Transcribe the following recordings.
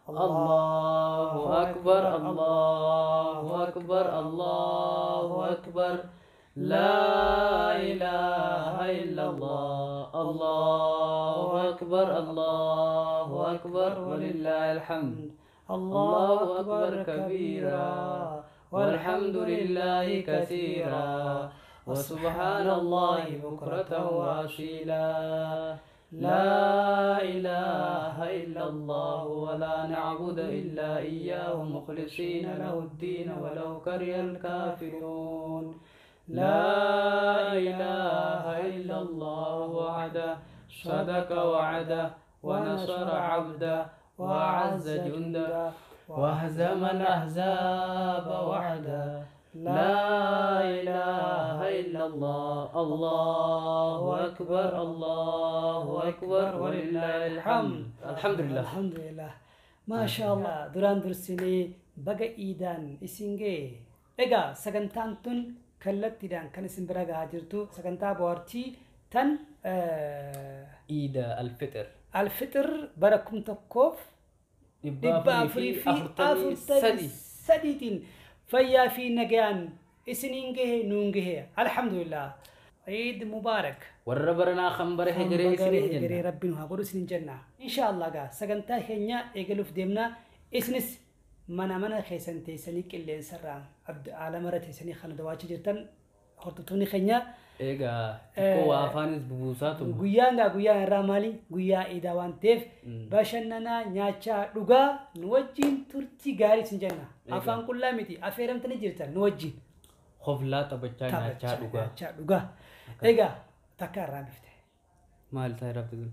Allahu akbar, Allahu akbar, Allahu akbar. Laa ilaaha illallah. Allahu akbar, Allahu akbar, walillahil hamd. Allahu akbar kabiira, walhamdulillahi kasiira, وسبحان الله بكرة وأصيلا. لا إله إلا الله ولا نعبد إلا إياه مخلصين له الدين ولو كره الكافرون. لا إله إلا الله وحده صدق وعده ونصر عبده وأعز جنده وهزم الأحزاب وحده. لا إله إلا الله. الله أكبر، الله أكبر، ولله الحمد. الحمد لله. الحمد لله. ما شاء الله. Duraan dursinee baga iidaan isin ga'e. Egaa sagantaan tun kallattiidhaan kan isin bira gahaa jirtu sagantaa bohaartii tan Iida Alfixir. Alfixir bara 1443iitiin fayyaa fi nagayaan isiniin gahe nuun gahe. Alhamdulillah. Eid Mubarak. Warra baranaa kan bara hegeree isiniin jenna. Hegeree Rabbiin haa godhu isiniin jenna. Insha Allah gaa sagantaa keenya eegaluuf deemna. Isinis mana mana keessan teessanii qilleensarraan alamarra teessanii kan daawwachaa jirtan hordoftoonni keenya. Egaa xiqqoo waa afaanis bubuusaa tuma. Guyyaan gaa guyyaan irraa maali? Guyyaa iidaa waan ta'eef bashannanaa nyaachaa dhugaa nu wajjin turtii gaarii isin jenna. Afaan qullaa miti affeeramtanii jirtan nu wajjin. Hoflaa taphachaa nyaachaa dhugaa. Nyaachaa dhugaa. Egaa takka irraa bifte. Maal ta'e rabbi kun?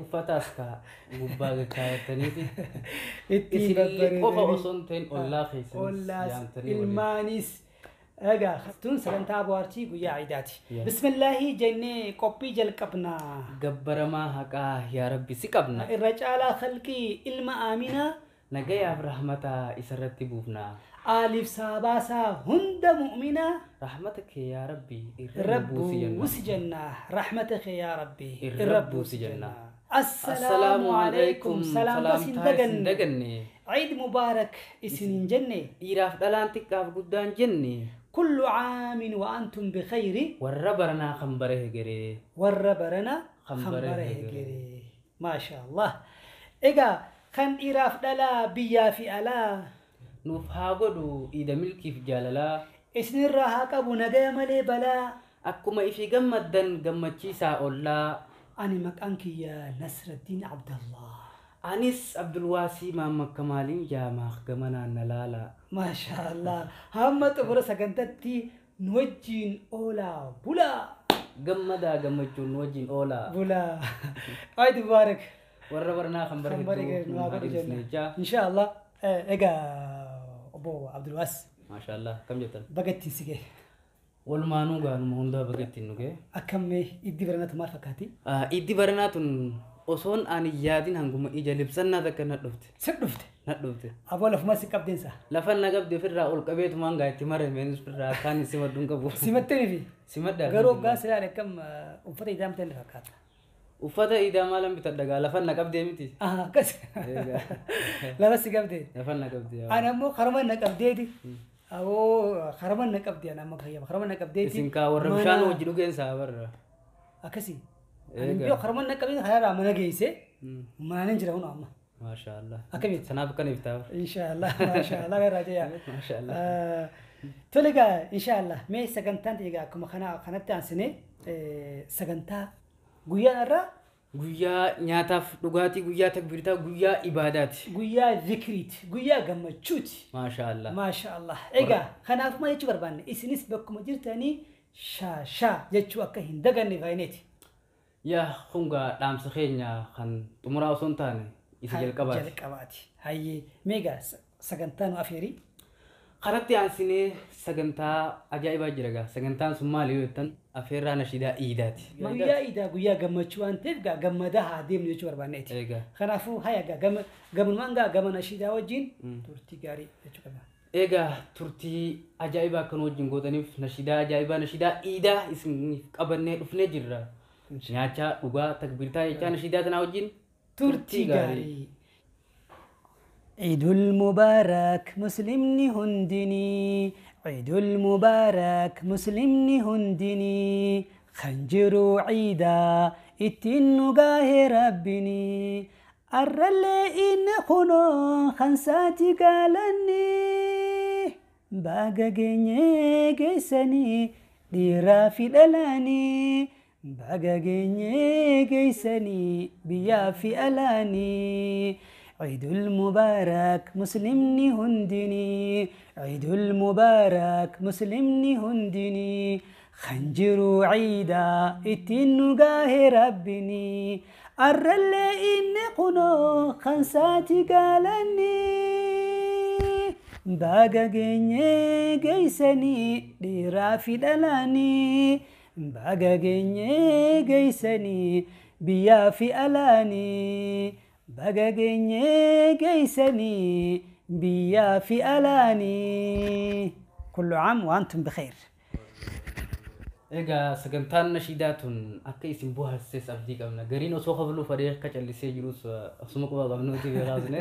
Uffataas kaa gubbaa kaayataniiti. Ittiin qofa osoo hin ta'in ollaa keessanis yaamtanii waliin. Ilmaanis. Egaa tun sagantaa bohaartii guyyaa iidaati. Bismillaahi jennee qophii jalqabna. Gabbaramaa haqaa yaa Rabbi si qabna. Irra caalaa khalqii ilma Aaminaa. Nagayaaf rahmataa isarratti buufna. Aaliif saabaasaa hunda mu'minaa. Rahmata kee yaa Rabbi irra buusi jenna. Rahmata kee yaa Rabbi irra buusi jenna. Assalaamu alaikum. Salaamtaa sin daganne. Eid Mubarak isiniin jenne. Dhiiraaf dhalaan xiqqaaf guddaan jenne. كل عام وأنتم بخير. والربرنا خمبره جري. والربرنا خمبره جري. ما شاء الله. إيجا خن إراف دلا بيا في ألا. نوفها قدو إذا ملكي في جلالا. إسن الرهاك أبو نجا ملي بلا. أكما إفي جمدن جمتشيسا أولا. أنا مكانك يا نصر الدين عبد الله. أنيس عبد الواسي ماما كمالين جامع جمنا نلالا. ما شاء الله. هم تبرس سكنتتي نوجين أولا بولا. جمدا جمجون نوجين أولا بولا. عيد مبارك. وربرنا خمبرك إن شاء الله. إجا أبو عبد الواس. ما شاء الله. كم جتن؟ بقتي سجى. والمانو قالوا مهندا بقتي نوجي. أكمل إدي برنات ما فكاتي؟ إدي برنات osoon ani yaadin hanguma ija libsannaa takka na dhufte. Si dhufte? Na dhufte. Aboo lafuma si qabdeensa? Lafa na qabde ofirraa ol qabeetumaan gaa itti marame ofirraa akkaan simadhu hin qabu. Simattee fi? Simadhaa. Garuu hoggaa silaa akkam uffata idaa bitanii fakkaata. Uffata idaa maalan bitadha gaa lafa na qabdee miti. Akkas. Lafa si qabdee? Lafa na qabdee. Ani ammoo karuma na qabdeeti. Aboo karuma na qabdee ani amma fayyama karuma na qabdeeti. Isin kaa warra bishaan hojii dhugeensaa barra. Akkasii. Ani karuma na qabdee karaa mana geesse manaan jira kun amma. Maashaallah. Akkamitti? Sanaaf kan iftaa. Inshaallah maashaallah garaa jaya. Maashaallah. Tole egaa inshaallah mee sagantaan egaa akkuma kanatti aansinee sagantaa guyyaan irraa guyyaa nyaataaf dhugaatii guyyaa takbiirtaa guyyaa ibaadaati. Guyyaa zikriiti guyyaa gammachuuti. Maashaallah. Maashaallah. Egaa kanaaf maal jechuu barbaanne isinis bakkuma jirtanii shaashaa jechuu akka hin daganne faayineeti. Yaa hungaa dhaamsa keenya kan xumuraa osoo hin taane isa jalqabaati. Jalqabaati. Hayyee meegaa sagantaa nu afeerii? Kanatti aansinee sagantaa ajaa'ibaa jira gaa. Sagantaan sun maali yoo jettan afeerraa nashiidaa iidaati. Guyyaa iidaa guyyaa gammachuu waan ta'eef gaa gammadaa haa deemnu jechuu barbaanneeti. Egaa. Kanaafuu haya gaa gamumaan gaa gama nashiidaa wajjin turtii gaarii jechuu qabna. Egaa turtii ajaa'ibaa akkan wajjin gootaniif nashiidaa ajaa'ibaa nashiidaa iidaa isiniif qabannee dhufnee jirra. Nyaachaa dhugaa takbiirtaa jechaa nashiidaa tanaa wajjin turtii gaarii. Ciidul Mubaarak Muslimni hundinii, Ciidul Mubaarak Muslimni hundinii, kan jiru ciidaa ittiin nu gahe Rabbinii. Arrallee inni kunoo kan saati gaalannii, baga geenyee geessanii dhiiraa fi dhalaanii, baga geenyee geessanii biyyaa fi alaanii. Ciidul Mubaarak Muslimni hundinii, Ciidul Mubaarak Muslimni hundinii, kan jiru ciidaa ittiin nu gahe Rabbinii. Arrallee inni kunoo kan saati gaalannii, baga geenyee geessanii dhiiraa fi dhalaanii, baga geenyee geessanii biyyaa fi alaanii, baga geenyee geessanii biyyaa fi alaanii. Kullu caam wa antum bikheer. Egaa sagantaan nashiidaa tun akka isin bohaarsites abdii qabna. Gariin osoo kafaluu fadhee akka callisee jirus asuma quba qabnuuti beekaasne.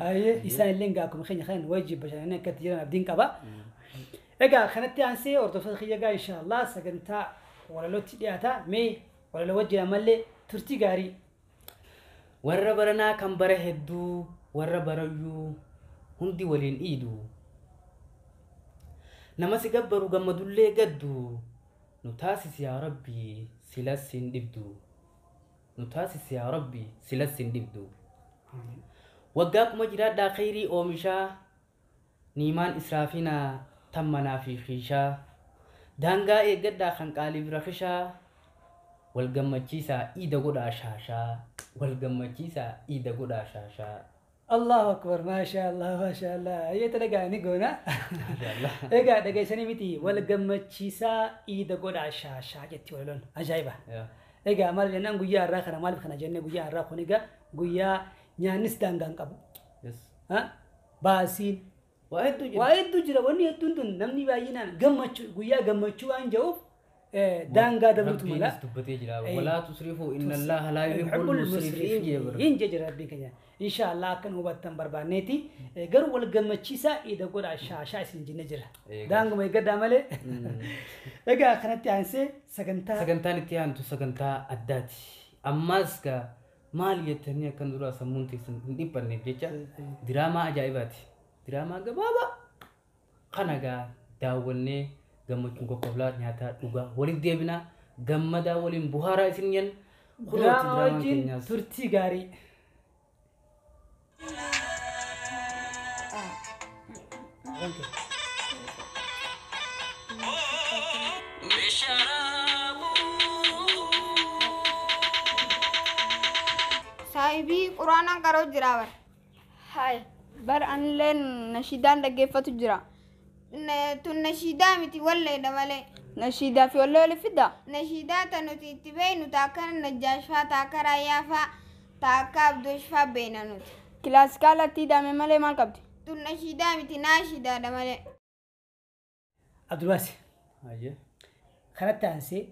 Ayyee, isaan illee egaa akkuma keenya kan wajjin bashannananii akkatti jiran abdiin qaba. Egaa kanatti aansee hordoftoota kiyya egaa inshaallah sagantaa walalootti dhiyaata. Mee walaloo wajjin ammallee turtii gaarii. Warra baranaa kan bara hedduu, warra barayyuu hundi waliin iidu. Nama si gabbaru gammadullee gaddu, nu taasisi yaa Rabbi silas hin dhibdu. Nu taasisi yaa Rabbi silas hin dhibdu. Waggaa kuma jiraadhaa khayrii oomishaa, niimaan israafinaa tammanaa fi kiishaa. Daangaa eeggadhaa kan qaaliif rakishaa, wal gammachiisaa iida godhaa shaashaa. Wal gammachiisaa iida godhaa shaashaa. Allahu akbar, maasha Allah, maasha Allah. Ayyee talagaa ni goona. Maashaallah. Egaa dhageessanii miti, wal gammachiisaa iida godhaa shaashaa jetti walaloon. Ajaa'iba. Yaa. Egaa maal jennaan guyyaa har'aa kana, maaliif kana jennee, guyyaa har'aa kun egaa guyyaa nyaannis daangaa hin qabu. Yes. Ha? Baasiin Waa hedduu jira. Waa hedduu jira, wanni hedduun tun namni baay'inaan gammachuu, guyyaa gammachuu waan jedhuuf daangaa dabruutu mala. Rabbiinis dubbatee jira. Walaa tusrifuu inna Allaaha laa yuhibbul musrifiin jee bara. Hin jee jira Rabbiin keenya. Inshaallah akka nu hubattan barbaanneeti. Garuu wal gammachiisaa iida godhaa shaashaa isin jenne jira. Eegaa. Daanguma eeggadhaa malee. Egaa kanatti aansee sagantaa Sagantaan itti aantu sagantaa addaati. Ammas gaa maal jettanii akkan duraa sammuun teessan hin dhiphanneef jecha diraamaa ajaa'ibaati. Diraamaa gabaabaa kana gaa daawwannee gammachuun kokkoblaa nyaataa dhugaa walitti deebinaa, gammadaa waliin buhaaraa isin jenna. Kunooti diraamaa diraamaan wajjin keenyaas. Turtii gaarii. Saahibii quraanaan qaroo jira bara. Hai, bar anilleen nashiidaan dhaggeeffatu jira. Tun nashiidaa miti, walleedha malee. Nashiidaa fi wallee waliif fiddaa? Nashiidaa ta nuti itti beeknu ta akka Najjaash faa, ta akka Raayyaa faa, ta akka Abdoosh faa beekna nuti. Kilaasikaala itti hidhame malee maal qabdi? Tun nashiidaa miti, naashiidaadha malee. Abdulbaasi. Ayyee. Kanatti aansee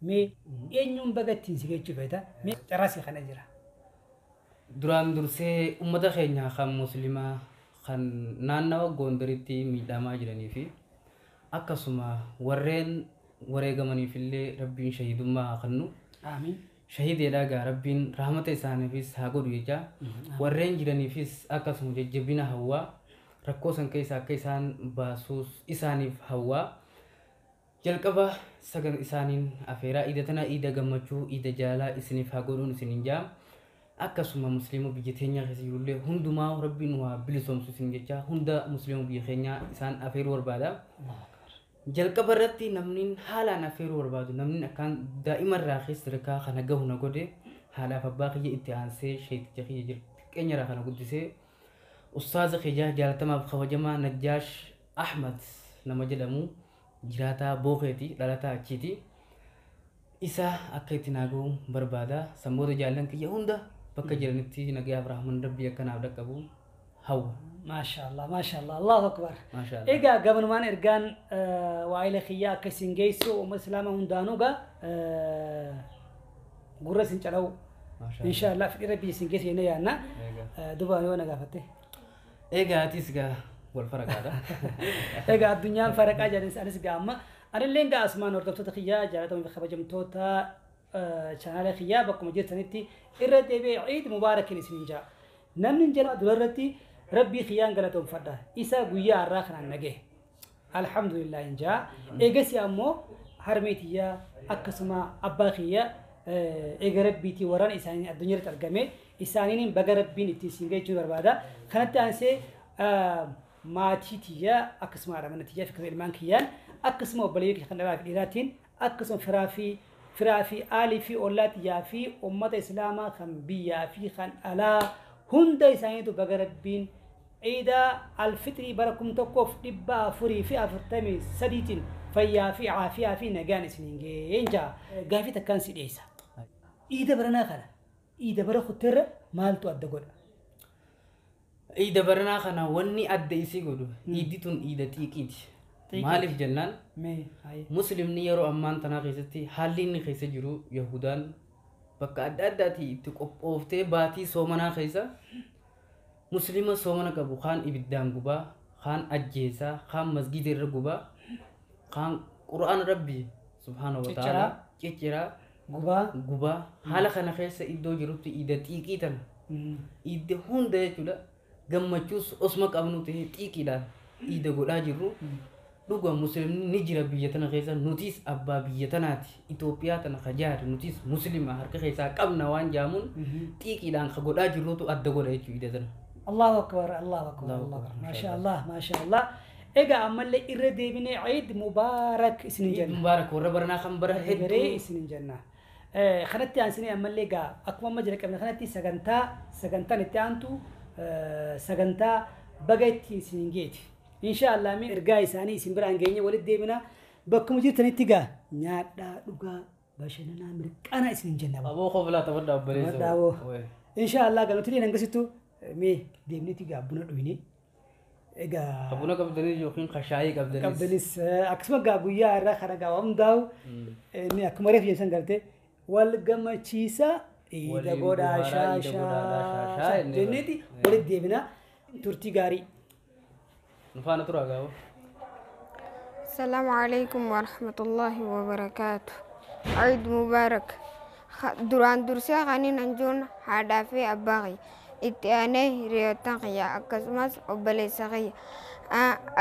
mee eenyuun baga ittiin si geechuu feeta? Mee carraasii kana jira. Duraan dursee uummata keenya kan muslimaa kan naannawa Gondaritti miidhamaa jiranii fi akkasuma warreen wareegamaniif illee Rabbiin shahidummaa haa kennu. Amiin. Shahideedha gaa Rabbiin rahmata isaaniifis haa godhu jecha, warreen jiraniifis akkasuma jajjabina hawwaa, rakkoo san keessa akka isaan baasuus isaaniif hawwaa. Jalqaba sagan isaaniin afeeraa, iida tana iida gammachuu, iida jaalaa isiniif haa godhuun isiniin jaa. Akkasuma musliima biyya teenyaa keessa jirullee hundumaa Rabbiin waa bilisoomsu isin jecha hunda musliima biyya keenyaa isaan afeeruu barbaada. Jalqaba irratti namni haalaan afeeruu barbaadu, namni akkaan daa'imarraa keessa sadarkaa kana gahu na godhe, haadhaaf abbaa kiyya itti aansee sheeticha kiyya jira xiqqeenyarraa kana guddisee, ustaaza kiyya jaalatamaaf kabajamaa Najjaash Ahmad nama jedhamu, jiraataa Bookeeti, dhalataa achiiti. Isa akka itti naa gahu barbaada. Sanboota jaallan kiyya hunda bakka jiranitti nagayaaf rahman Rabbii akka naaf dhaqqabu hawwa. Maashaallah, maashaallah, Allahu akbar. Maashaallah. Egaa gabanumaan ergaan waa'ila kiyyaa akka isin geessu uummata islaamaa hundaanuu gaa gurra isin calawu. Maashaallah. Inshaallah fedhii Rabbii isin geessu jennee yaadna. Egaa. Duba yoo na gaafatte. Egaa atis gaa wal faraqaadha. Egaa addunyaan faraqaa jedhanis anis gaa amma anillee gaa asumaan hordoftoota kiyyaa jaalatamuu fi kabajamtoota chaanaala kiyyaa bakkuma jirtanitti irra deebi'ee Ciid Mubaarakin isiniin jaa. Namni hin jala durarratti rabbii kiyyaan galatoomfadha. Isa guyyaa har'aa kanaan nagee. Alhamdulillah hin jaa. Eegasi ammoo harmee tiyyaa akkasuma abbaa kiyya eega rabbiitii waraan isaanii addunyaa irratti argame isaaniin baga rabbiin ittiin siin gahuu barbaada. Kanatti aansee maatii tiyyaa akkasuma haadha mana tiyyaa fi ilmaan kiyyaan akkasuma obboleeyyan kan dhalaa fi dhiiraatiin akkasuma firaa fi aalii fi ollaa tiyyaa fi uummata islaamaa kan biyyaa fi kan alaa hunda isaaniitu baga rabbiin ciida alfixrii bara 1443tiin fayyaa fi caafiyaa fi nagaan isiniin ga'een jaa. Gaafii takkaan si dhiyeessa. Ciida baranaa kana ciida bara kutteerra maaltu adda godha? Ciida baranaa kana wanni adda isii godhu ciiddi tun ciida xiiqiiti. Maaliif jennaan muslimni yeroo ammaan tanaa keessatti haalli inni keessa jiru Yahudaan bakka adda addaatii itti qophooftee baatii soomanaa keessa muslima soomana qabu kaan ibiddaan gubaa, kaan ajjeesaa, kaan masgiida irra gubaa, kaan qura'aan rabbii subhaanahu wa ta'ala cicciraa gubaa haala kana keessa iddoo jirutti iida xiiqii tana iidda hunda jechuudha gammachuus osuma qabnu ta'ee xiiqiidhaan iida godhaa jirru dhuga muslimni ni jira biyya tana keessa nutis abbaa biyya tanaati Itoophiyaa tana kajaari nutis muslima harka keessaa qabna waan jaamuun xiiqiidhaan ka godhaa jirrutu adda godha jechuudha iida tana. Allahu akbar, Allahu akbar, Allahu akbar. Masha Allah, Masha Allah. Egaa ammallee irra deebinee Ciid Mubaarak isinin jenna. Ciid Mubaarak warra baranaa kan bara hedduu isinin jenna. Kanatti aansinee ammallee egaa akkuma amma jalqabne kanatti sagantaan itti aantu sagantaa baga itti isinin geeti. Insha Allah min ergaa isaanii isin biraan geenye walitti deebina. Bakkuma jirtanitti egaa nyaadhaa dhugaa bashannanaa mirqaanaa isinin jenna. Aboo koflaa taphadhaa obboleessa. Insha Allah galuutti hangasitu mee deemneeti egaa buna dhuyne. Egaa buna qabdanis yookiin kashaayii qabdanis. Qabdanis akkasuma egaa guyyaa irraa kana egaa waan hundaa'u inni akkuma reefu jedhan gartee wal gammachiisa iida godhaa shaashaa jenneeti walitti deebina turtii gaarii. Nu faana turaa gaafo. Salaamu alaikum warahmatullahi wabarakaatu. Ciid Mubaarak. Duraan dursee kanin hanjuun haadhaa fi abbaa kiyya. Itti aanee hiriyoottan kiyya akkasumas obboleessa kiyya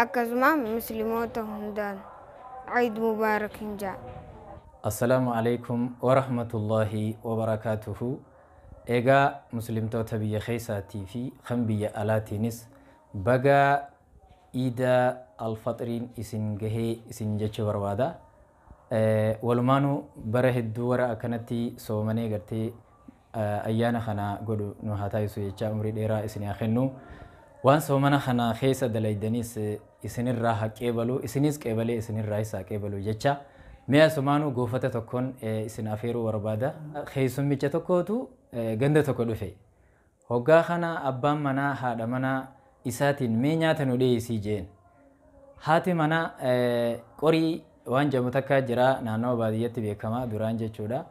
akkasuma musliimoota hundaan Ciid Mubaarak hin jaa. Assalaamu alaikum warahmatullahi wabarakaatuhu. Egaa muslimtoota biyya keessaatii fi kan biyya alaatiinis baga iida alfaxriin isin gahee isin jechuu barbaada. Walumaanuu bara hedduu warra akkanatti soomanee gartee ayyaana kana godhu nu haa taasisu jechaa umrii dheeraa isin haa kennu. Waan soomana kana keessa dalaydanis isinirraa haa qeebalu isinis qeebalee isinirraa isa haa qeebalu jecha. Mi'a somaanuu goofata tokkoon isin afeeruu barbaada. Keessummicha tokkootu ganda tokko dhufe. Hoggaa kana abbaan manaa haadha manaa isaatiin mee nyaata nu dhiyeessii jeen. Haati manaa qorii waan jedhamu takka jira naannoo baadiyyatti beekamaa duraan jechuudha.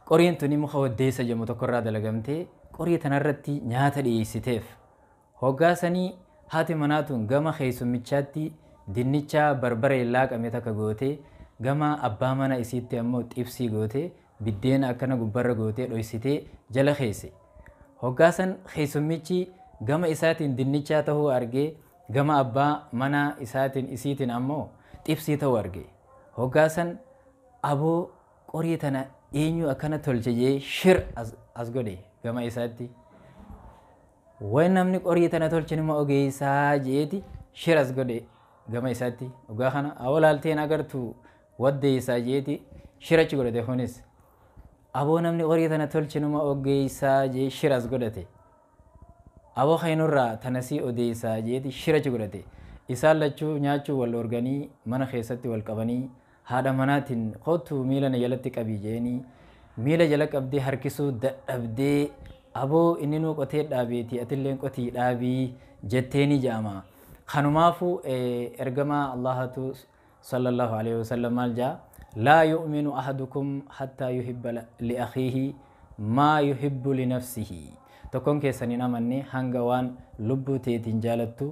Qoriin tuni muka waddeessa jedhamu tokkorraa dalagamtee qorii tanarratti nyaata dhiyeessiteef. Hoggaa sanii haati manaa tun gama keessummichaatti dinnicha barbaree laaqame takka gootee gama abbaa mana isiitti ammoo xibsii gootee biddeena akkana gubbarra gootee dhoysitee jala keesse. Hoggaa san keessummichi gama isaatiin dinnichaa ta'uu argee gama abbaa mana isaatiin isiitiin ammoo xibsii ta'uu arge. Hoggaa san aboo qorii tana eenyu akkana tolche jee shir as godhe gama isaatti. Wayi namni qorii tana tolche nima ogeessaa jeeti shir as godhe gama isaatti. Hoggaa kana awwalaalteen agartu waddeessaa jeeti shirachi godhate kunis. Aboo namni qorii tana tolche nima ogeessaa jee shir as godhate. Aboo kainurraa tanasii odeessaa jeeti shirachi godhate. Isaan lachuu nyaachuu wal organii mana keessatti wal qabanii haadha manaatiin kootu miila na jalatti qabii jeeni miila jala qabdee harkisuu dadhabdee aboo inni nuu qotee dhaabeeti atilleen qotii dhaabii jetteeni jedhama. Kanumaafuu ergamaa Allahatu sallallahu alaihi wasallam maal jedha laa yu'minu ahadukum hattaa yuhibba li akhiihi maa yuhibbu li nafsihi. Tokkoon keessan hin amanne hanga waan lubbuu teetiin jaalattu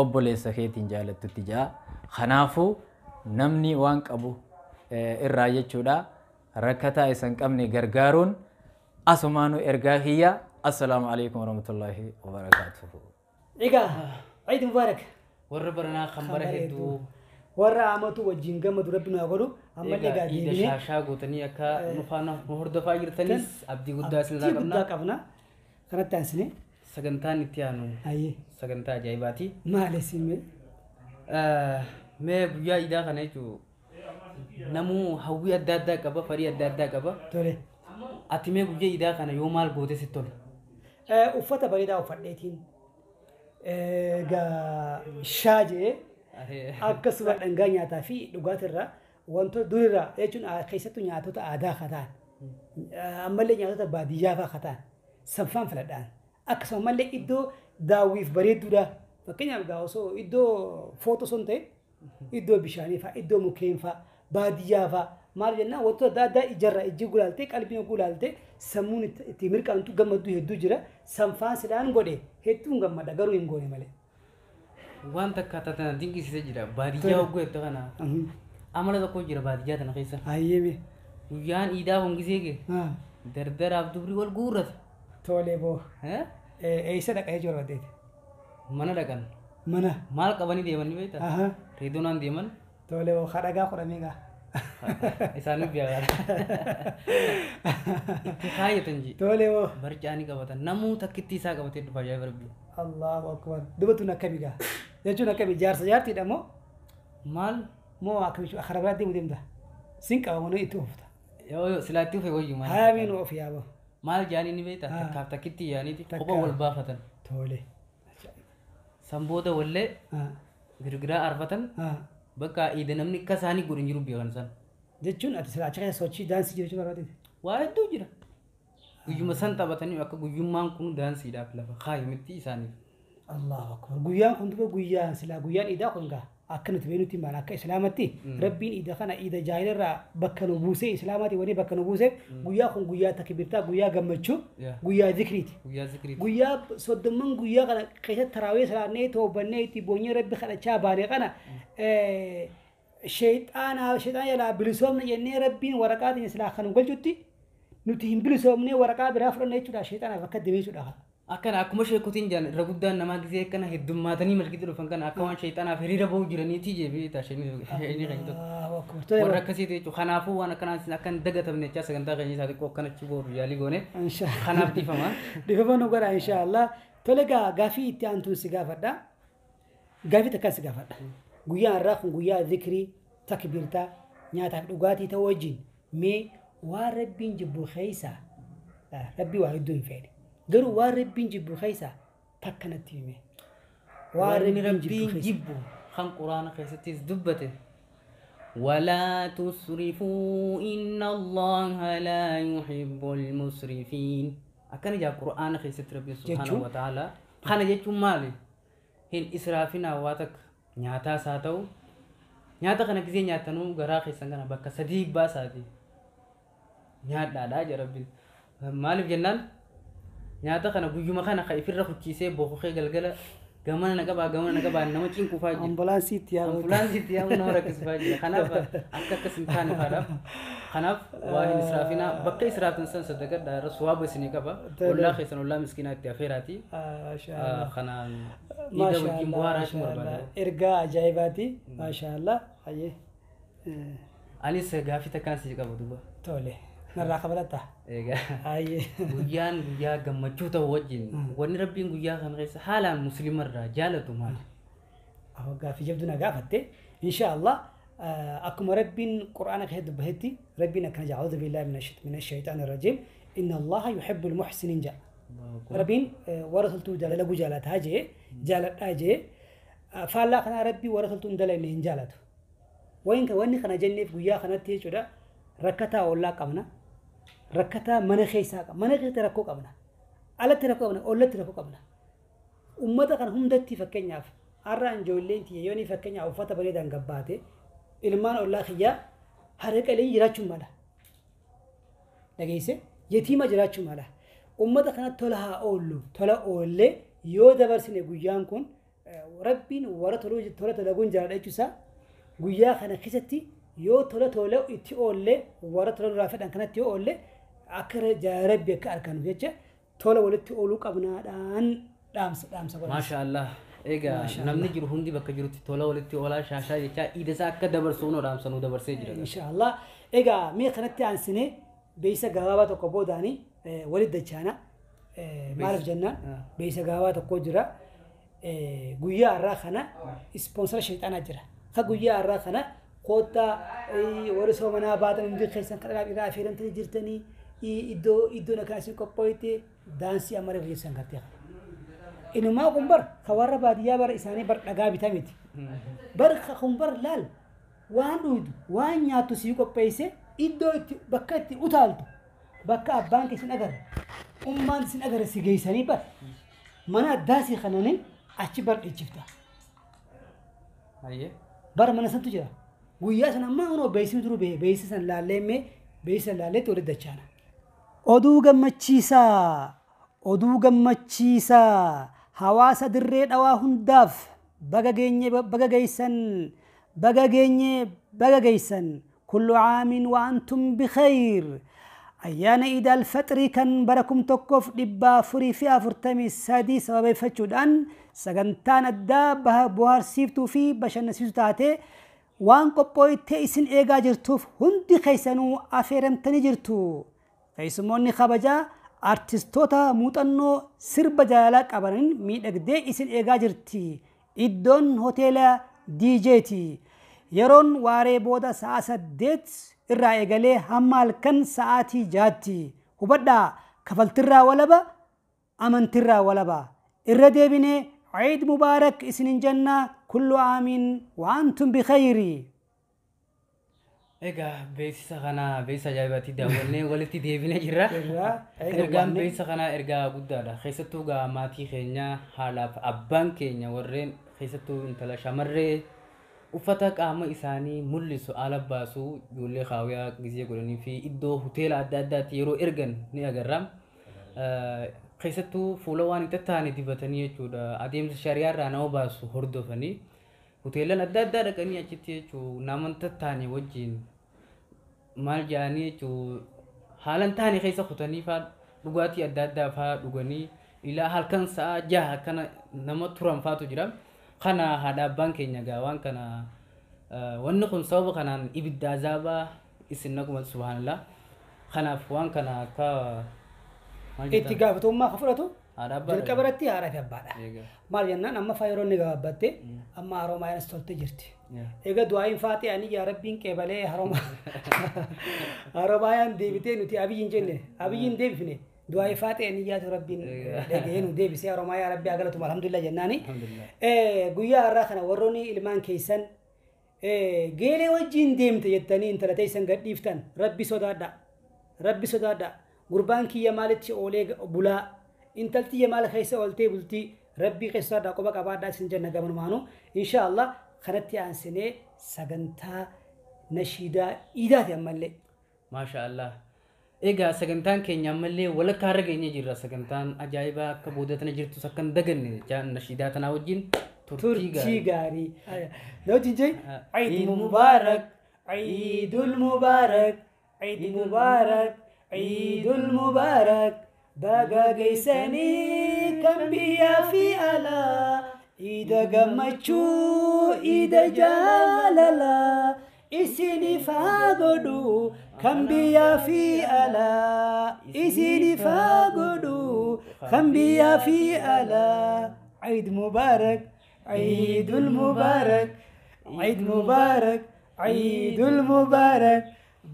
obboleessa keetiin jaalattutti ja'a. Kanaafuu namni waan qabu irraa jechuudha rakkataa isa hin qabne gargaaruun asumaanuu ergaa kiyya. Assalaamu alaikum warahmatullaahi wabarakaatuhu. Egaa Eid Mubaarak. Warra baranaa kan bara hedduu warra amatu wajjin gammadu rabbi nu haa godhu. Ammallee egaa egaa iida deebinee shaashaa gootanii akka nu faana nu hordofaa jirtanis abdii guddaa isinirraa abdii guddaa qabna. qabna. Kanatti aansine Sagantaan itti aanu ayyee sagantaa ajaa'ibaati. maal isin mee? Mee guyyaa iidaa kana jechuun namuu hawwii adda addaa qaba, fedhii adda addaa qaba. Tole. Ati mee guyyaa iidaa kana yoo maal goote sitti tola? Uffata bareedaa uffadheetiin egaa shaa jedhee akkasuma dhangaa nyaataa fi dhugaatirraa wantoota durirraa jechuun keessattuu nyaatota aadaa akka ta'an ammallee nyaatota baadiyyaa fa'aa akka ta'an sanfaan filadhaan akkasuma ammallee iddoo daawwiif bareedduudha. Fakkeenyaaf egaa osoo iddoo footoo osoo hin ta'in iddoo bishaanii fa'aa iddoo mukkeen fa'aa baadiyyaa fa'aa maal jennaan wantoota adda addaa ijarraa ijji gulaaltee qalbiin gulaaltee sammuun itti mirqaantu gammadduu hedduu jira. Sanfaan sidhaan godhe hedduun gammada garuu hin goone malee. Waan takka tana dinqisiisee jira. Baadiyyaa hogguu hedduu kana amala tokko jira baadiyyaa tana keessa. Hayyeme. Guyyaan iidaa hongisee gee dardaraaf dubri wal guurrata. Tole boo. Eessa dhaqee jiru baddeeti? Mana dhaqan. Mana. Maal qabanii deeman ni beektaa? Reedoonaan deeman. Tole boo kadhagaa kudhamee gaa. Isaaniif biyya itti kaayyatan ji. Tole boo. Barcaa ni qabatan. Namuu takkitti isaa qabatee dhufa ajaa'iba rabbi. Allahu akbar. Dubartuun akkami gaa? Jechuun akkami jaarsa jaartiidha moo? Maal? Moo akkami karaa biraa deemu deemta? Sin qaba moo itti oofta? Yoo silaatti ofe wayyu maal? Haamiin of yaaba. Maal jaanii ni beektaa? Takkaaf takkitti yaaniiti kopha wal baafatan. Tole. Sanboota wallee girgiraa arfatan bakka iida namni akka isaanii godhu hin jiru biyya kan isaan. Jechuun ati silaa achi keessa sochii daansii jira jechuun barbaadde. Waa hedduu jira. Guyyuma san taphatanii akka guyyummaan kun daansiidhaaf lafa kaayamitti isaaniif. Allahu akbar. Guyyaan kun duba guyyaan silaa guyyaan iidaa kun gaa akka nuti beeknutti maal akka islaamatti rabbiin iida kana iida jaahilarraa bakka nu buusee islaamaati wani bakka nu buusee guyyaa kun guyyaa takbiirtaa guyyaa gammachuu guyyaa zikriiti. Guyyaa zikriiti. Guyyaa soddomman guyyaa kana keessatti taraawee salaannee toobannee itti boonyee rabbi kadhachaa baane kana sheexaana jalaa bilisoomna jennee rabbiin waraqaatiin silaa kan nu galchutti nuti hin bilisoomnee waraqaa biraa fudhanna jechuudha sheexaanaaf akka deemee jechuudha. Akkana akkuma sheekotiin jaan irra guddaan namaa gisee akkana heddummaatanii masgiida dhufan kana akka waan sheexanaaf hiriira ba'uu jiraniiti jee sheeynii kan tokko. Warra akkasiiti jechuudha. Kanaafuu waan akkanaa akka hin dagatamne jechaa sagantaa keenya isaa xiqqoo akkanatti booru yaalii goone. Kanaaf dhiifama. Dhiifama nu godha inshaallah. Tole gaa gaafii itti aantuun si gaafadha. Gaafii takkaan si gaafadha. Guyyaan irraa kun guyyaa zikrii takbiirtaa nyaataaf dhugaatii ta'uu wajjin mee waan rabbiin jibbu keessaa rabbii waa hedduu hin fedhe. Garuu waan rabbiin jibbu keessaa takka natti hime. Waan rabbiin jibbu kan quraana keessattis dubbate. ولا تسرفوا إن الله لا يحب المسرفين. أكن جا قرآن خيست ربي سبحانه وتعالى. خانا جتشو مالي. هن إسرافنا واتك نياتا ساتو. نياتا خانا كزي نياتا نو غرا خيسان غنا بكا صديق با ساتي. نياتا دا جا ربي. مالي جنان nyaata kana guyyuma kana ka ifirra kuchiisee boqoqee galgala gamana na qabaa gamana na qabaa nama cinqu faa jira. Ambulaansiitti yaa'u. Ambulaansiitti yaa'u nama rakkisfaa jira. Kanaaf akka akkas hin taane faadhaaf. Kanaaf waa hin israafinaa bakka israafin san sadaqadhaa irra suwaaba isinii qaba. Ollaa keessan ollaa miskiinaa itti afeeraati. Kanaan iida wajjin bu'aaraa ishee barbaada. Ergaa ajaa'ibaati. Maashaallah. Hayyee. Anis gaafii takkaan si qaba duuba. Tole. Narraa qabalatta. Egaa. Guyyaan guyyaa gammachuu ta'u wajjin wanni rabbiin guyyaa kana keessa haalaan musliimarraa jaalatu maali? Gaaffii jabduu na gaafatte. Inshaallah akkuma rabbiin quraana keessatti dubbatetti rabbiin akkana jedha a'uudhu billaahi mina shayxaani rajiim inna allaha yuhibbul muhsiniin jedha. Rabbiin warra toltuu dalagu jaalataa jee jaaladhaa jee faallaa kanaa rabbii warra toltuu hin dalagne hin jaalatu. Wanni kana jenneef guyyaa kanatti jechuudha rakkataa ollaa qabna. Rakkataa mana keessaa qabna. Mana keessatti rakkoo qabna. Alatti rakkoo qabna. Ollatti rakkoo qabna. Uummata kana hundatti fakkeenyaaf har'a ijoolleen tiyya yoon fakkeenyaaf uffata bareedaan gabbaate ilmaan ollaa kiyyaa harka qalee jiraachuu mala. Dhageesse yetiima jiraachuu mala. Uummata kanatti tola haa oollu. Tola oollee yoo dabarsine guyyaan kun rabbiin warra tola dalaguun jaaladha jechuusaa guyyaa kana keessatti yoo tola tola itti oollee warra tola nurraa fedhan kanatti yoo oolle akka rabbi akka argannu jecha tola walitti ooluu qabnaadhaan dhaamsa dhaamsa godha. Maasha Allah. Egaa namni jiru hundi bakka jirutti tola walitti oolaa shaashaa jechaa iida isaa akka dabarsu nu dhaamsa nu dabarsee jira. Inshaallah. Egaa mee kanatti aansinee beeksisa gabaabaa tokko boodaanii walitti dachaana. Maaliif jennaan beeksisa gabaabaa tokko jira. Guyyaa har'aa kana ispoonsara sheexanaa jira. Ka guyyaa har'aa kana koottaa warri soomanaa baatan hundi keessan kadhaa dhiiraa affeeramtanii jirtanii iddoo iddoon akka isin qopho'ite daansii amma reefu keessan gartee kana. Inumaa kun bar ka warra baadiyyaa bara isaanii bar dhagaa bitaa miti. Bar kun bar laal waan dhugdu waan nyaattu sii qopheesse iddoo itti bakka itti utaaltu bakka abbaan kee sin agarre ummaan sin agarre si geessanii bar mana addaa si kananiin achi bar dhiichifta. Hayyee. Bar mana santu jira. Guyyaa sana ammaa kunoo beeksisni turu beeksisa san laallee mee beeksisa laalleetti walitti dachaana. Oduu gammachiisaa! Oduu gammachiisaa! Hawaasa dirree dhawaa hundaaf baga geenye baga geessan baga geenye baga geessan kullu caamin wa antum bikhayr. Ayyaana Iid al-Faxrii kan bara 1443 sababeeffachuudhaan sagantaan addaa bohaarsiiftuu fi bashannansiistuu taate waan qophooytee isin eegaa jirtuuf hundi keessanuu affeeramtanii jirtu. Keessummoonni kabajaa artistoota muuxannoo sirba jaalalaa qabaniin miidhagdee isin eegaa jirti. Iddoon hoteela DJti. Yeroon waaree booda sa'a 8 irraa eegalee hamma halkan sa'aatii 6tti. Hubadhaa kafaltirraa walaba amantirraa walaba. Irra deebinee Eid Mubaarak isinin jenna kullu aamiin wa antum bikhayri. Egaa beeksisa kana beeksisa ajaa'ibaatti daawwannee walitti deebinee jirra. Ergaan beeksisa kanaa ergaa guddaadha. Keessattuu gaa maatii keenya haalaaf abbaan keenya warreen keessattuu intala shamarree uffata qaama isaanii mul'isu ala baasu ijoollee kaawyaa gizee godhanii fi iddoo hoteela adda addaatti yeroo ergan ni agarra. Keessattuu fuula waan hin tattaane dibatanii jechuudha. Adeemsa shari'aa irraa nama baasu hordofanii hoteelan adda addaa dhaqanii achitti jechuudha nama hin tattaane wajjin maal jedhanii jechuudha haala hin taane keessa kutanii faa dhugaatii adda addaa faa dhuganii ilaa halkan sa'a 6 akkana nama turan faatu jira. Kana haadha abbaan keenya gaa waan kana wanni kun sababa kanaan ibidda azaabaa isin naquma subhaanallah. Kanaaf waan kana akka maal Itti jettan? gaafatamummaa kan fudhatu Haadha abbaadha. jalqaba irratti haadhaa fi abbaadha. Egaa. Maal jennaan amma faa yeroo inni gabaabbatte amma haroomaanis toltee jirti. Yaa. Egaa du'aayin faaxee ani yaa rabbiin qeebalee haroomaayaan deebitee nuti abiyyi hin jenne abiyyi hin deebifne du'aayin faaxee ani yaatu rabbiin dhagahee nu deebisee haroomayaa rabbi haa galatu alhamdulillah jennaani. Alhamdulillah. Guyyaa har'aa kana warroonni ilmaan keessan geelee wajjin deemte jettanii intala teessan gadhiiftan rabbi sodaadha. Rabbi sodaadha. Gurbaan kiyya maalitti oolee bulaa intalti kiyya maal keessa ooltee bultii rabbii keessa sodaadha qoba qabaadhaa isin jenna gamanumaanuu inshaallah kanatti aansinee sagantaa nashiidaa iidaati ammallee. Maasha Allah. Egaa sagantaan keenya ammallee walakkaa irra geenyee jirra. Sagantaan ajaa'ibaa akka booda tana jirtus akka hin daganne jechaa nashiidaa tanaa wajjin turtii Turtii gaarii. gaarii. Na wajjin jee Eid Eid Mubaarak Eidul Mubaarak Eid Mubaarak Eidul Mubaarak baga geessanii kan biyyaa fi alaa iida gammachuu iida jaalalaa isiniif haa godhu kan biyyaa fi alaa isiniif haa godhu kan biyyaa fi alaa Eid Mubaarak Eidul Mubaarak Eid Mubaarak Eidul Mubaarak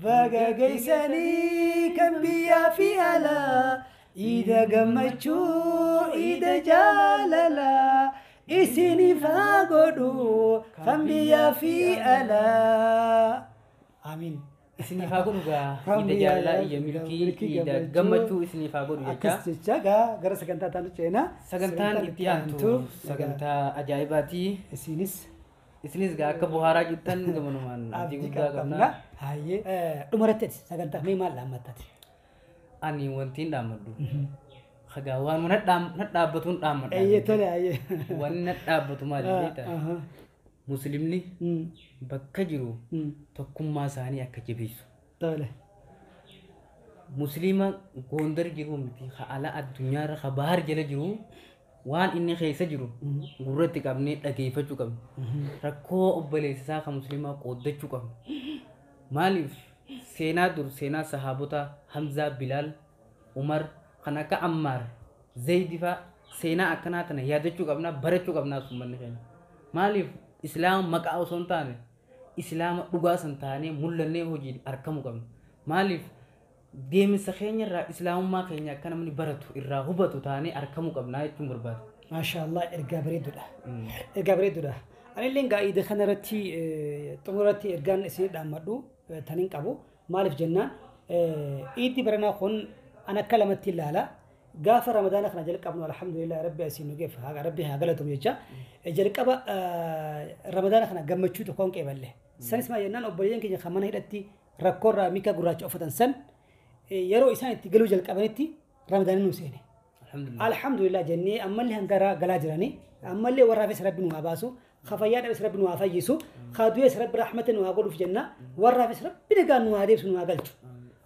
baga geessanii kan biyyaa fi alaa iida gammachuu iida jaalalaa isiniif haa godhu kan biyyaa fi alaa. Amiin. Isiniif haa godhu gaa Kan iida biyyaa jaalalaa iyya milkii iida gammachuu isiniif haa godhu jechaa. Akkas jecha gaa gara sagantaa taanu ceenaa. Sagantaan itti aantu sagantaa ajaa'ibaati. Isinis Isinis gaa akka bohaaraa jirtan gamanumaan abdii abdii guddaa qabna. qabna. Hayyee dhumarratti sagantaa mee maal dhaammattati? Ani wanti hin dhaammadhu. Hagaa waan na dhaabbatuun dhaammadha. Eeyyee tole ayyee. Wanni na dhaabbatu maali beektaa? Muslimni bakka jiru tokkummaa isaanii akka jabeessu. Tole. Muslima Gondar jiru miti ka ala addunyaarra ka bahar jala jiru waan inni keessa jiru gurratti qabnee dhageeffachuu qabna. Rakkoo obboleessa isaa ka muslimaa qooddachuu qabna. Maaliif seenaa dur seenaa sahaabota Hamzaa, Bilaal, Umar kan akka Ammaar, Zaydi fa'aa seenaa akkanaa tana yaadachuu qabna barachuu qabna uummanni keenya. Maaliif islaama maqaa osoo hin taane islaama dhugaa san taanee mul'annee hojiin argamuu qabna. Maaliif deemsa keenya irraa islaamummaa keenya akka namni baratu irraa hubatu taanee argamuu qabna jechuun barbaada. Maashaallah ergaa bareedduudha. Ergaa bareedduudha. Anillee egaa iida kanarratti xumurratti ergaan isin dhaammadhu taniin qabu. Maaliif jennaan iiddi baranaa kun an akka lamatti ilaala. Gaafa ramadaana kana jalqabnu alhamdulillah rabbi asiin nu geeffa rabbi haa galatamu jecha jalqaba ramadaana kana gammachuu tokkoon qeeballe. Sanis maal jennaan obboleeyyan keenya kan mana hidhatti rakkoorraa miika gurraacha uffatan san yeroo isaan itti galuu jalqabanitti ramadaanni nu seene. Alhamdulillah jennee ammallee hanga galaa jiranii ammallee warraafis rabbi nu haa baasu kafayyaa dhabes rabbi nu haa fayyisu kadu'es rabbi rahmata nu haa godhuuf jenna warraafis rabbi nagaan nu haa deebisu nu haa galchu.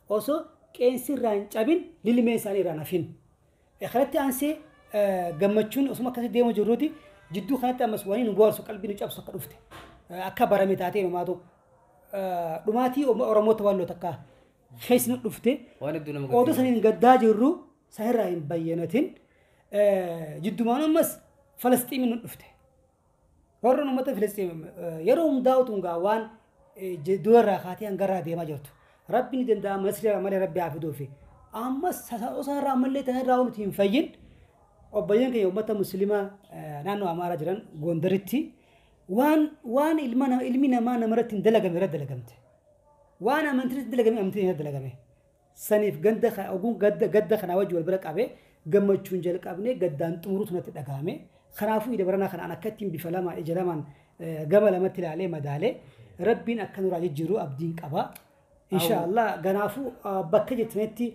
Osoo qeensi irraa hin cabin lilmeen isaanii irraa hafin. Kanatti aansee gammachuun osuma akkasii deemu jirruuti jidduu kanatti ammas waan nu bohaarsu qalbii nu cabsu akka dhufte akka barame taatee numaatu dhumaatii Oromoota walloo takka keessa nu dhufte odoo saniin gaddaa jirru sanirraa hin bayyanatin jiddumaan ammas Falasxiin nu dhufte. Warra uummata Filisxiin yeroo hundaa'utu gaa waan durarraa kaatee hangarraa deemaa jirtu. Rabbi ni danda'a Masriirraa malee rabbi haa fiduufi. Ammas osoo ammallee tanarraa nuti hin fayyin obboleeyyan keenya uummata musliimaa naannoo Amaaraa jiran Gondaritti waan ilmi namaa namarratti hin dalagame irra dalagamte. Waan amantiin irratti dalagame amantiin irra dalagame. Saniif ganda oguun gadda kanaa wajji wal bira qabee gammachuun jalqabnee gaddaan xumuruutu natti dhagahame. Kanaafuu ida baranaa kanaan akka ittiin bifa lamaan ija lamaan gama lamatti ilaalee madaalee rabbiin akka nurraa jijjiiru abdiin qaba. Inshaallah kanaafuu bakka jettanitti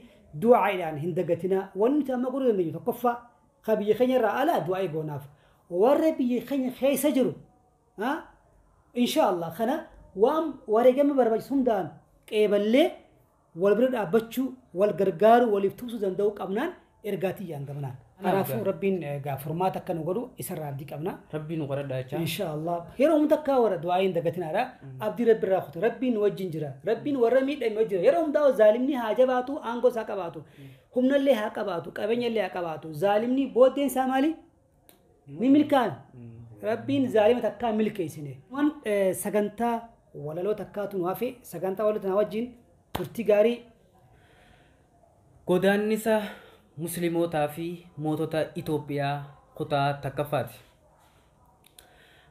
du'aadhaan hin dagatinaa. Wanni nuti amma godhuu dandeenyu tokkoffaa ka biyya keenya irraa alaa du'aa goonaaf. Warra biyya keenya keessa jiru inshaallah kana waan wareegama barbaachisu hundaan qeeballee wal bira dhaabbachuu wal gargaaruu waliif tumsuu danda'uu qabnaan ergaa tiyyaan gamanaan. Kanaafuu rabbiin egaa furmaata akka nu godhu isarraa abdii qabna. Rabbiin nu qoradhaa jecha. Inshaallah yeroo hunda akka warra du'aa hin dagatinaadha. Abdii rabbi irraa kutu rabbiin nu wajjin jira. Rabbiin warra miidhame wajjin jira. Yeroo hundaa zaalimni haa jabaatu aangoo isaa qabaatu. Humnallee haa qabaatu qabeenyallee haa qabaatu. Zaalimni booddeen isaa maali? Ni milkaa'an. Rabbiin zaalima takkaa milkeessine. Waan sagantaa walaloo takkaatu nu hafe sagantaa walaloo tanaa wajjin turtii gaarii. Godaannisa muslimootaa fi mootota Itoophiyaa kutaa takkaffaati.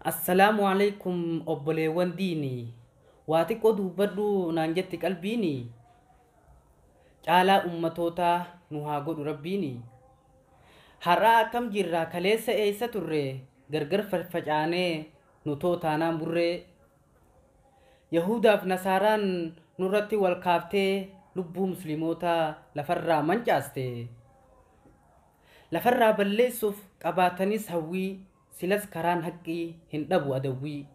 Assalaamu alaikum obboleewwan diinii. Waa xiqqoo dubbadhu naan jetti qalbiini. Caalaa ummatootaa nu haa godhu rabbiini. Har'aa akkam jirraa kaleessa eessa turre gargar facaanee nu tootaanaan burree. Yahudaaf Nasaaraan nurratti wal kaaftee lubbuu muslimootaa lafarraa mancaaste. Lafarraa balleessuuf qabaatanis hawwii silas karaan haqqii hin dhabu adawwii.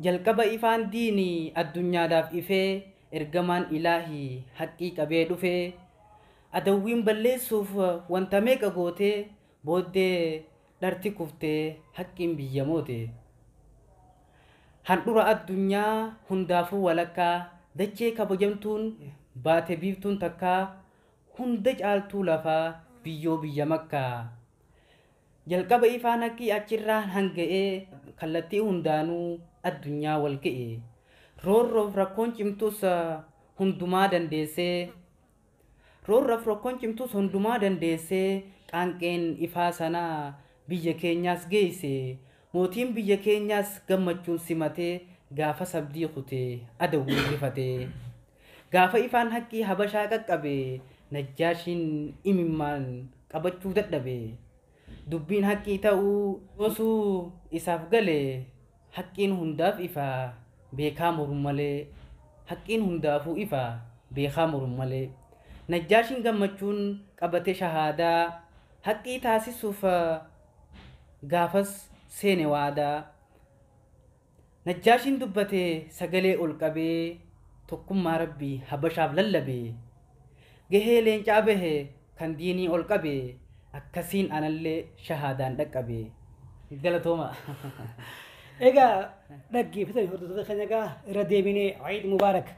Jalqaba ifaan diinii addunyaadhaaf ifee ergamaan ilaahii haqqii qabee dhufee adawwiin balleessuuf wanta meeqa gootee booddee dharti kuftee haqqiin biyya moote. Handhura addunyaa hundaafuu walakkaa dachee kabajamtuun baate biiftuun takkaa hunda caaltuu lafaa biyyoo biyya makkaa. Jalqaba ifaan haqqii achirraan hanga'ee kallattii hundaanuu addunyaa wal ga'e. Roorroof rakkoon cimtus hundumaa dandeessee roorroof rakkoon cimtus hundumaa dandeessee qaanqeen ifaa sanaa biyya keenyaas geesse. Mootiin biyya keenyaas gammachuun simatee gaafa sabdii kutee adawwii rifatee. Gaafa ifaan haqqii habashaa qaqqabe Najjaashiin imimmaan qabachuu dadhabe. Dubbiin haqqii ta'uu osoo isaaf gale haqqiin hundaaf ifaa beekaa mormu malee haqqiin hundaafuu ifaa beekaa mormu malee. Najjaashiin gammachuun qabate shahaadaa haqqii taasisuuf gaafas seene waadaa. Najjaashiin dubbate sagalee ol qabee tokkummaa rabbii habashaaf lallabe. Gahee leencaa bahe kan diinii ol qabe akkasiin anallee shahaadaan dhaqqabe. Galatooma. Egaa dhaggeeffattoota hordoftoota keenya egaa irra deebinee Eid Mubaarak.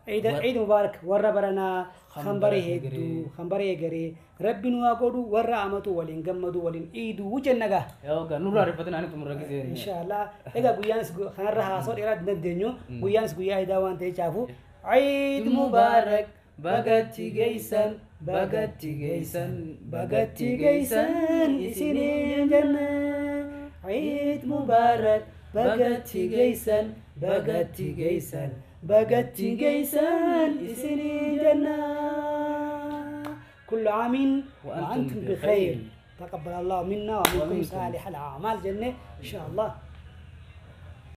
Eid Mubaarak warra baranaa kan bare hedduu kan bare egeree rabbi nu haa godhu warra amatu waliin gammadu waliin iiduu jenna gaa. Yookaan nurraa ariifatin ani xumura gisee. Inshaallah. Egaa guyyaanis kanarra haasoo dheeraa hin dandeenyu. Guyyaanis guyyaa iidaa waan ta'e caafu. Eid Mubaarak bagatti geessan bagatti geessan bagatti geessan isiniin jenna. Eid Mubaarak bagatti geessan bagatti geessan bagatti geessan isiniin jenna. كل عام وأنتم وأنتم بخير. بخير. تقبل الله منا ومنكم ومنكم. صالح الأعمال جنة إن شاء الله.